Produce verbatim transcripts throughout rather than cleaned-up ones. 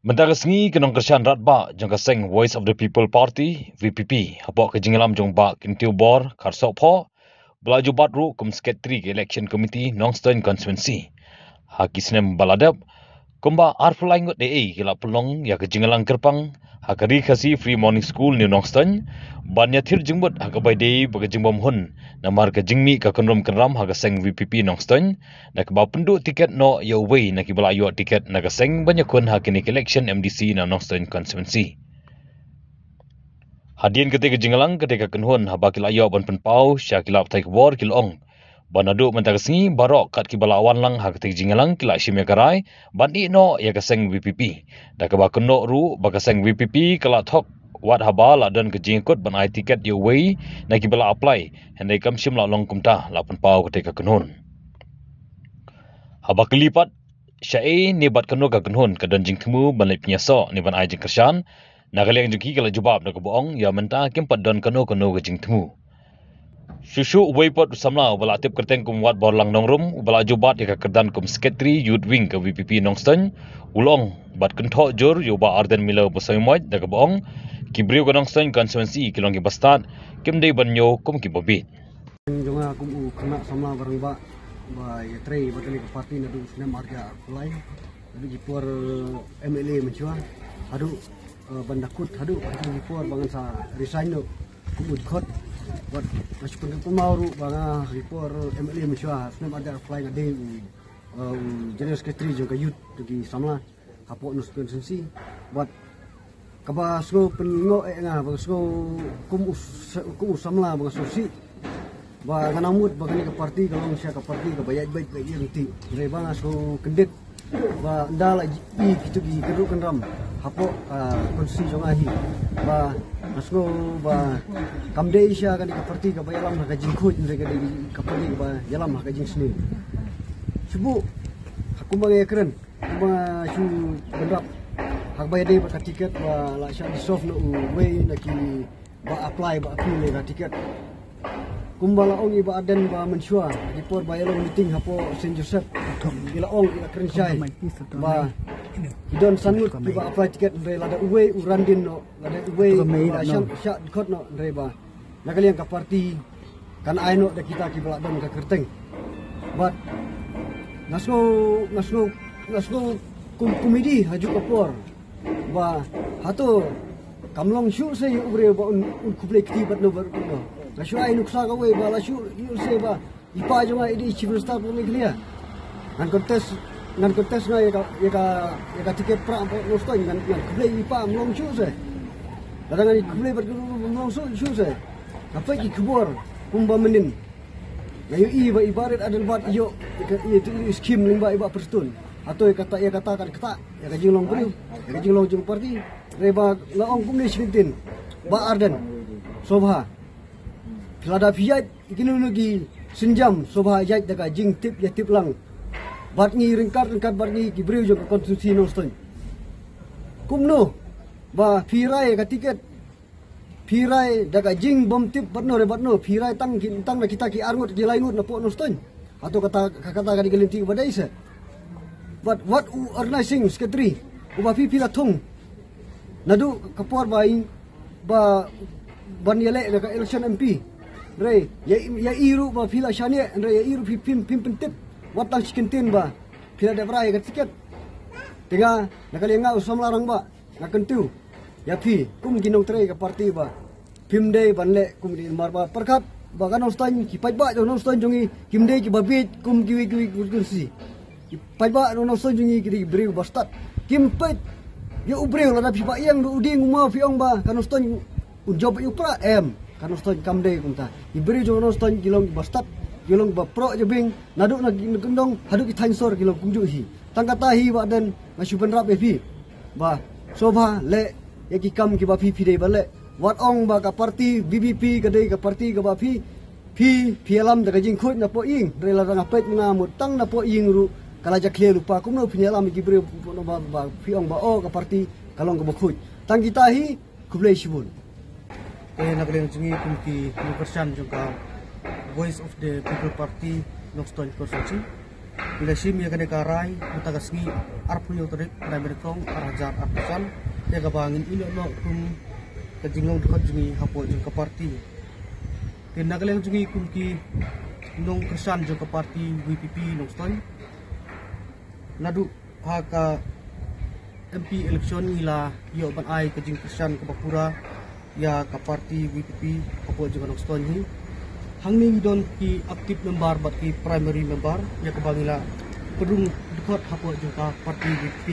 Mynta ka sngi ka nongkyrshan radbah jong ka seng Voice of the People Party, V P P, hapoh ka jingïalam jong Bah Kyntiew Bor Kharsohphoh, ba la ju bat ruh kum Secretary ka Election Committee Nongstoiñ Constituency. Ha ki snem ba la dep, kumba arphew lai ngut eh ki la pynlong ïa ka jingïalang kyrpang ha ka Ri Khasi Free Morning School New Nongstoiñ, ban ïathir jingmut ha kaba ïadei bad ka jingbymhun namar ka jingmih ka kynrum kynram ha ka seng V P P Nongstoiñ, da kaba pynduh tiket noh ïa uwei na kiba la ïoh tiket na ka seng ban ïakhun ha kane ka election M D C na Nongstoiñ Constituency. Hadien katei ka jingïalang, katei ka kynhun, haba ki la ïoh ban pynpaw sha ki lad pathai khubor, ki la ong ba naduh mynta ka sngi baroh kat kiba la wan lang ha katei ka jingïalang ki la shim ïa ka rai ban ïeh noh ïa ka seng V P P, da kaba kynnoh ruh ba ka seng V P P ka la thok wat haba la don ka jingkut ban ai tiket ïa uwei na kiba la apply, hynrei kam shym la long kumta, la pynpaw katei ka kynhun. Haba kylli pat shaei ne bad kano ka kynhun ka don jingthmu ban leit pynïasoh ne ban ai jingkyrshan, na ka liang jong ki ka la jubab da kaba ong ïa mynta kim pat don kano kano ka jingthmu. Shuh shuh uwei pat u samla uba la tip kyrteng kum Watborlang Nongrum, uba la ju bat ïa ka kyrdan kum Secretary Youth Wing ka V P P Nongstoiñ, u la ong bad kynthoh jur ïa u Bah Ardent Miller Basaiawmoit da kaba ong ki briew ka Nongstoiñ Constituency ki long kiba stad, kim dei ban ñiew kum kiba bieit. Jong nga kum u khynnah samla ba rangbah ba ïatrei bad kane ka party naduh u snem arhajar arphew lai, naduh ki por, eh, M L A mynshuwa haduh, eh, ban da kut haduh, haduh ki por ba ngan sa resign noh kum u dkhot. Bad nga shu pynkynmaw ruh ba nga ha ki por M L A mynshuwa snem arhajar arphew lai nga dei u, eh, u General Secretary jong ka youth jong ki samla hapoh Nongstoiñ Constituency. Bad kaba sngew pynlyngngoh eh nga, ba sngew kum u sa-, kum u samla ba nga sngewsih ba nga nang mut ba kane ka party ka long sha ka party kaba ïaid beit beit ïa lynti. Hynrei ba nga sngew kyndit ba ynda la i kito ki kynruh kynram hapoh, ah, constituency jong nga hi, ba nga sngew ba kam dei sha kane ka party kaba ïalam ha ka jingkhuid, hynrei ka dei ka party kaba ïalam ha ka jingsniew. Shu buh ha kumba nga ïakren, kumba nga shu bynrap ha kaba ïadei bad ka tiket ba la shah dissolve noh uwei na kiba apply ba appeal ïa ka tiket. Kumba la ong i Bah Ardent ba mynshuwa ha ki por ba ïalong meeting hapoh Saint Joseph, i la ong, i la kren shai ba ki don san ngut kiba apply tiket, hynrei lada uwei u randin noh, lada uwei u la shah, shah dkhot noh, hynrei ba na ka liang ka party kan ai noh da kita kiba la don ka kyrteng. Bad nga sngew, nga sngew, nga sngew kum komedi ha kajuh ka por ba hato kam long shuh seh ïa u briew ba un, un khublei kti bad no bad no. Nga shu ai nuksa kawei ba la shu ïoh seh ba i pa jong nga i dei i Chief Minister pdeng Meghalaya. Ngan contest, ngan contest nga ïa ka, ïa ka, ïa ka tiket pra Nongstoiñ, ngan, ngan khublei i pa, ym long shuh seh. Lada ngan khublei bad ka, ym long shuh, shuh seh. Nga peit ki khubor kumba mynnin. Nga ïohi ba i Bah Ardent Miller i ïoh ïa ka, ïa ka skim lyngba i Bah Prestone. Hato ïa kata, ïa kata kan kata ïa ka jinglong briew, ïa ka jinglong jong party. Hynrei ba nga ong kumne shi kyntien, Bah Ardent, sngewbha, phi lada phi ïaid ïa kino kino ki sienjam, sngewbha ïaid da ka jingtip ïatip lang bad ngi, ryngkat ryngkat bad ngi ki briew jong ka constituency Nongstoiñ. Kumno ba phi rai ïa ka tiket, phi rai da ka jingbymtip bad no re bad no, phi rai tang ki, tang na kita ki ar ngut ki lai ngut napoh Nongstoiñ. Hato kata, ka, kata ka dei ka lynti kaba dei seh? Bad wat u organizing secretary uba phi, phi la thung naduh ka por ba i, ba, ban ïaleh na ka election M P. Hynrei ïa, ïa i ruh ba phi la shaniah, hynrei ïa i ruh phi, phim, phim pyntip wat tang shi kyntien ba phi la dep rai ïa ka tiket. Te nga na ka liang nga u samla rangbah, nga kyntiew ïa phi kum ki nongtrei ka party ba phim dei ban leh kum ki, namar ba pyrkhat ba ka Nongstoiñ, ki paidbah jong Nongstoiñ jong ngi kim dei kiba bieit kum kiwei kiwei ki constituency. Ki paidbah jong Nongstoiñ jong ngi ki dei ki briew ba stad. Kim peit ïa u briew, lada phi ba ïeng da u dieng u maw phi ong ba ka Nongstoiñ un jop ïa u pra, em. Ka Nongstoiñ kam dei kumta. Ki briew jong Nongstoiñ ki long kiba stad, ki long kiba proh jabieng, naduh na ki kyndong haduh ki thaiñ sor ki long kumjuh hi. Tang kata hi Bah Ardent, nga shu bynrap ïa phi ba sngewbha leh ïa ki kam kiba phi, phi dei ban leh. Wat ong ba ka party V P P ka dei ka party kaba phi, phi, phi ïalam da ka jingkhuid napoh ïing. Hynrei lada nga peit ma nga mut tang napoh ïing ruh ka la jakhlia lypa, kumno phin ïalam ïa ki briew ba, ba phi ong ba, oh, ka party ka long kaba khuid. Tang kita hi. Khublei shibun. Te na ka liang jong ngi kum ki nongkyrshan jong ka Voice of the People Party Nongstoiñ Constituency, Ngi la shim ïa kane ka rai mynta ka sngi arphew tarik bnai Meitei ar hajar arphew san, ïa kaba ngin ïehnoh kum ka jinglong dkhot jong ngi hapoh jong ka party. Te na ka liang jong ngi kum ki nongkyrshan jong ka party V P P Nongstoiñ, naduh ha ka M P election ngi la ïoh ban ai ka jingkyrshan kaba pura ïa ka party V P P hapoh jong ka Nongstoiñ hi. Hangne ngi don ki active member bad ki primary member ïa kaba ngi la pynrung dkhot hapoh jong ka party V P P.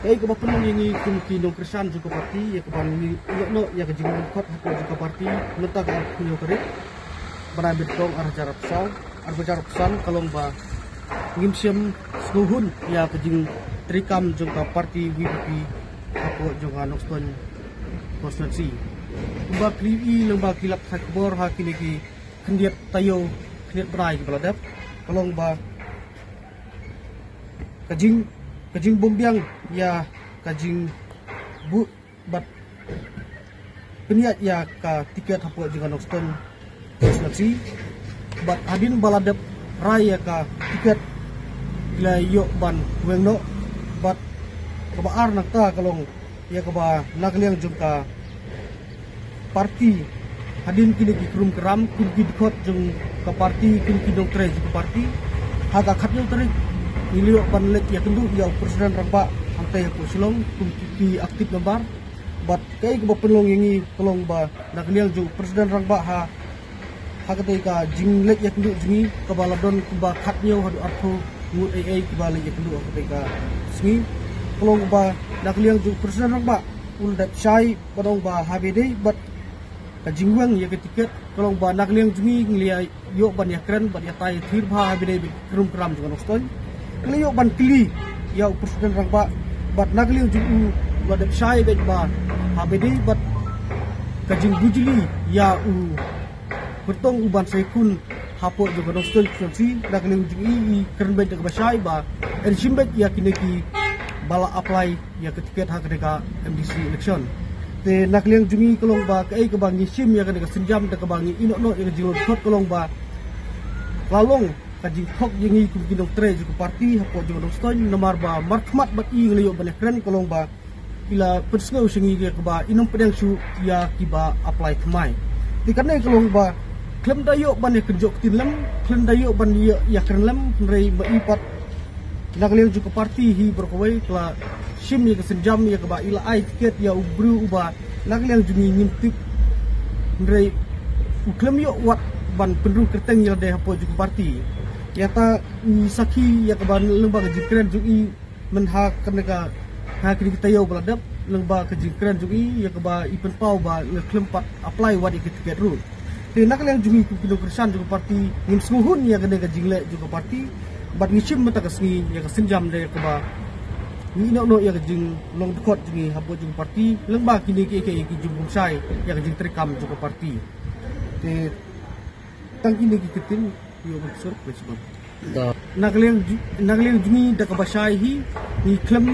Kaei kaba pynlong ïa ngi kum ki nongkyrshan jong ka party ïa kaba ngi ïehnoh ïa ka jinglong dkhot hapoh jong ka party mynta ka arphew tarik bnai Meitei ar hajar arphew san, ar hajar arphew san, ka long ba ngim shym sngewhun ïa ka jingtreikam jong ka party V P P hapoh jong ka Nongstoiñ constituency. Kumba phi i lyngba ki lad pathai khubor ha kine ki khyndiat taïew khyndiat bnai kiba la dep, ka long ba ka jing ka jingbymbiang ïa ka jingbuh bad pynïaid ïa ka tiket hapoh jong ka Nongstoiñ constituency. Bad hadien ba la dep rai ïa ka tiket, ki la ïoh ban weng noh. Bad kaba ar nangta ka long ïa kaba na ka liang jong ka party, hadien kine ki krum kram, kine ki dkhot jong ka party, kine ki nongtrei jong ka party, ha ka khathynñiew tarik ngi la ïoh ban leit ïakynduh ïa u President Rangbah hangtei hapoh Shillong kum ki, ki active member. Bad kaei kaba pynlong ïa ngi ka long ba na ka liang jong u President Rangbah ha ha katei ka jingleit ïakynduh jong ngi kaba la don kumba khathynñiew haduh arphew ngut ei ei kiba leit ïakynduh ha katei ka sngi. Ka long ba na ka liang jong u President Rangbah u la dep shai ban ong ba haba ïadei bad ka jingweng ïa ka tiket, ka long ba na ka liang jong ngi ngi la ïoh ban ïakren bad ïatai thir bha haba ïadei bad krum kram jong ka Nongstoiñ. Ngi la ïoh ban kylli ïa u President Rangbah bad na ka liang jong u la dep shai beit ba haba ïadei bad ka jingbujli ïa u kyrtong u ban sa ïakhun hapoh jong ka Nongstoiñ constituency, na ka liang jong i i kren beit da kaba shai ba yn shim beit ïa kine kiba la apply ïa ka tiket ha kane ka M D C election. Te na ka liang jong i ka long ba kaei kaba ngi shim ïa kane ka sienjam da kaba ngi ïehnoh noh ïa ka jinglong dkhot ka long ba la long ka jingthok ïa ngi kum ki nongtrei jong ka party hapoh jong ka Nongstoiñ, namar ba markhmat bad i ngi la ïoh ban ïakren ka long ba i la pynsngew sha ngi ïa kaba i nang pdiang shuh ïa kiba apply thymmai. Te kane ka long ba khlem da ïoh ban ïakynjoh ktien lem, khlem da ïoh ban ïa, ïakren lem, hynrei ba i pat na ka liang jong ka party hi baroh kawei ka la shim ïa ka sienjam ïa kaba i la ai tiket ïa u briew uba na ka liang jong ngi ngim tip, hynrei u khlem ïoh wat ban pynrung kyrteng ïa lade hapoh jong ka party. Ïa ta i sakhi ïa kaba lyngba ka jingkren jong i mynha kane ka, ha kine ki taïew ba la dep, lyngba ka jingkren jong i ïa kaba i pynpaw ba nga khlem pat apply wat ïa ka tiket ruh. Te na ka liang jong ngi kum ki nongkyrshan jong ka party ngim sngewhun ïa kane ka jingleh jong ka party. Bad ngi shim mynta ka sngi ïa ka sienjam da ïa kaba ngi ïehnoh noh ïa ka jinglong dkhot jong ngi hapoh jong ka party lyngba kine kiei kiei ki jingbymshai ïa ka jingtreikam jong ka party. Te tang kine ki ktien, ïa u Mansur, principal. Na ka liang ju-, na ka liang jong ngi da kaba shai hi, ngi khlem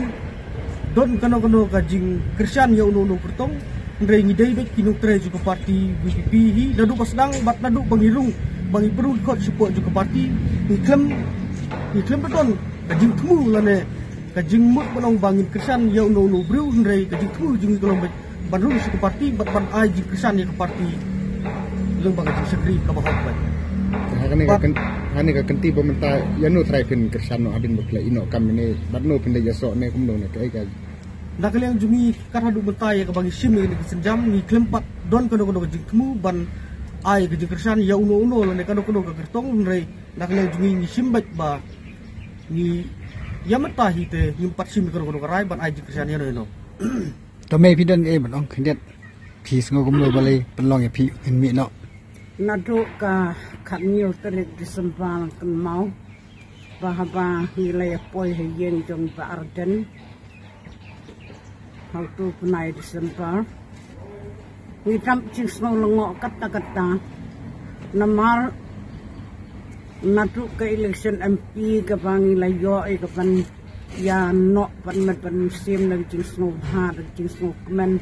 don kano kano ka jingkyrshan ïa uno uno u kyrtong, hynrei ngi dei beit ki nongtrei jong ka party V P P hi, naduh ba sdang bad naduh ba ngi rung, ba ngi pynrung dkhot shapoh jong ka party, ngi khlem, ngi khlem da don ka jingthmu lane ka jingmut ban ong ba ngin kyrshan ïa uno uno u briew, hynrei ka jingthmu jong ngi ka long beit ban rung sha ka party bad ban ai jingkyrshan ïa ka party lyngba ka jingshakri kaba hok beit. Ha kane ka Bad kyn-, ha kane ka kynti ba mynta ïano trai phin kyrshan noh hadien ba phi la ïehnoh kam ne bad no phin leit ïasoh ne kumno ne kaei ka. Na ka liang jong ngi kat haduh mynta ïa kaba ngi shim ïa kane ka sienjam ngi khlem pat don kano kano ka jingthmu ban ai ka jingkyrshan ïa uno uno lane kano kano ka kyrtong, hynrei na ka liang jong ngi ngi shim beit ba ngi ïa mynta hi te ngim pat shim ïa kano kano ka rai ban ai jingkyrshan ïano ïano. To mei phi don ei ban ong khyndiat, phi sngew kumno balei pynlong ïa phi ngin mih noh. Naduh ka khathynñiew tarik December kynmaw ba haba ngi la ïa poi ha ïing jong Bah Ardent ha utu u bnai December, ngi dap jingsngew lyngngoh katta katta. Namar naduh ka election M P kaba ngi la ïoh ïa kaban ïa noh ban met ban mynsiem na ka jingsngewbha, na ka jingsngewkmen.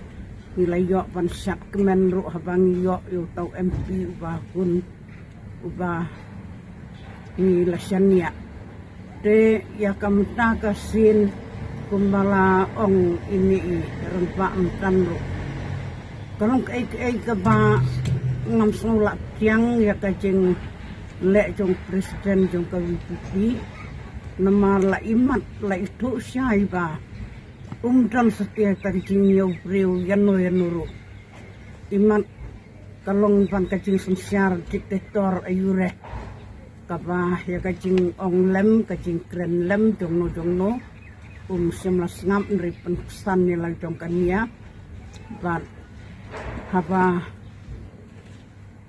Ngi la ïoh ban shad kmen ruh haba ngi ïoh ïa uta u M P uba hun, uba Ngi la shaniah. Te ïa ka mynta ka sien kumba la ong ine i rangbah mynta ruh, ka long kaei kaei kaba ngam sngew lah pdiang ïa ka jingleh jong president jong ka VPP. Namar la imat la ithuh shai ba um don satia ka jingïoh briew ïano ïano ruh. Imat ka long ban ka jingsynshar dictator aiu re, kaba ïa ka jingong lem ka jingkren lem jongno jongno um shym la sngap, hynrei pynksan ïa la jong ka nia. Bad haba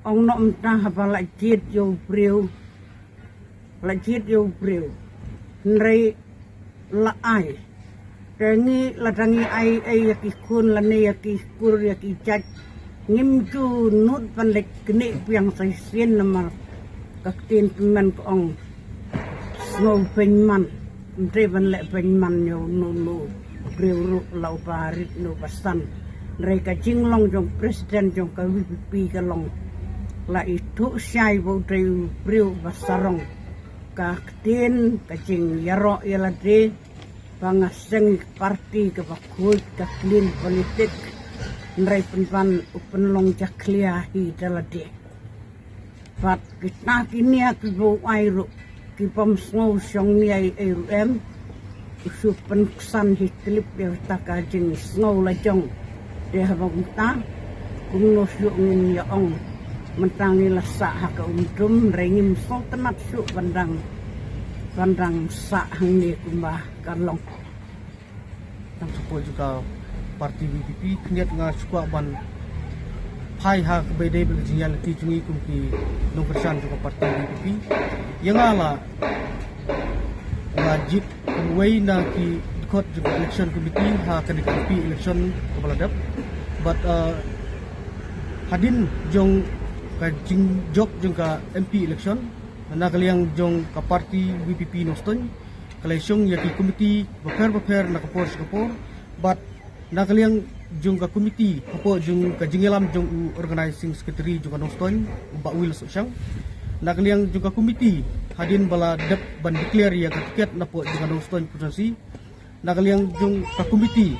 ong noh mynta haba la jied ïa u briew, la jied ïa u briew, hynrei la ai. Te ngi lada ngi ai ei ïa ki khun lane ïa ki kur ïa ki jait, ngim ju nud ban leit knieh biang sa shisien namar ka ktien tymmen ka ong, sngew beiñman. Ym dei ban leh beiñman ïa uno uno u briew ruh, la uba rit ne uba san. Hynrei ka jinglong jong president jong ka VPP ka long, la ithuh shai ba u dei u briew uba sarong. Ka ktien ka jingïaroh ïa lade ba nga seng ka parti kaba khuid ka clean politik, hynrei pynban u pynlong jakhlia hi da lade. Bad kita ki nia kiba u ai ruh, ki bym sngew shong nia ei ei ruh em, u shu pynksan hi tlip ïa kata ka jingsngew la jong. Te haba kumta, kumno shuh ngin ïa ong. Mynta ngi la sah ha ka um dum, hynrei ngim sngewtynnat shuh ban dang, ban dang sah hangne kumba ka long. Tang support jong ka parti VPP, khyndiat nga shu kwah ban phai ha kaba dei bad ka jingïaid lynti jong ngi kum ki nongkyrshan jong ka parti VPP. Ïa nga la, la jied kum uwei na ki dkhot jong ka election committee ha kane ka MP election kaba la dep. Bad, uh, hadien jong ka jingjop jong ka MP election, na ka liang jong ka parti VPP Nongstoiñ, ka la shong ïa ki komiti bapher bapher na ka por sha ka por. Bad na ka liang jong ka komiti hapoh jong ka jingïalam jong u organizing secretary jong ka Nongstoiñ, u Bah Will Sohshang. Na ka liang jong ka komiti hadien ba la dep ban declare ïa ka tiket napoh jong ka Nongstoiñ constituency. Na ka liang jong ka komiti,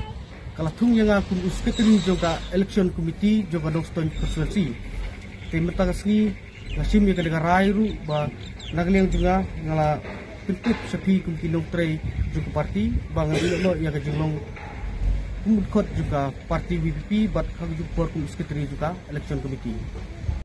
ka la thung ïa nga kum u secretary jong ka election committee jong ka Nongstoiñ constituency. Te mynta ka sngi nga shim ïa kane ka rai ruh ba na ka liang jong nga, nga la pyntip sha phi kum ki nongtrei jong ka parti ba ngan ïoh noh ïa ka jinglong kum u dkhot jong ka parti VPP bad ha kajuh ka por kum u secretary jong ka election committee.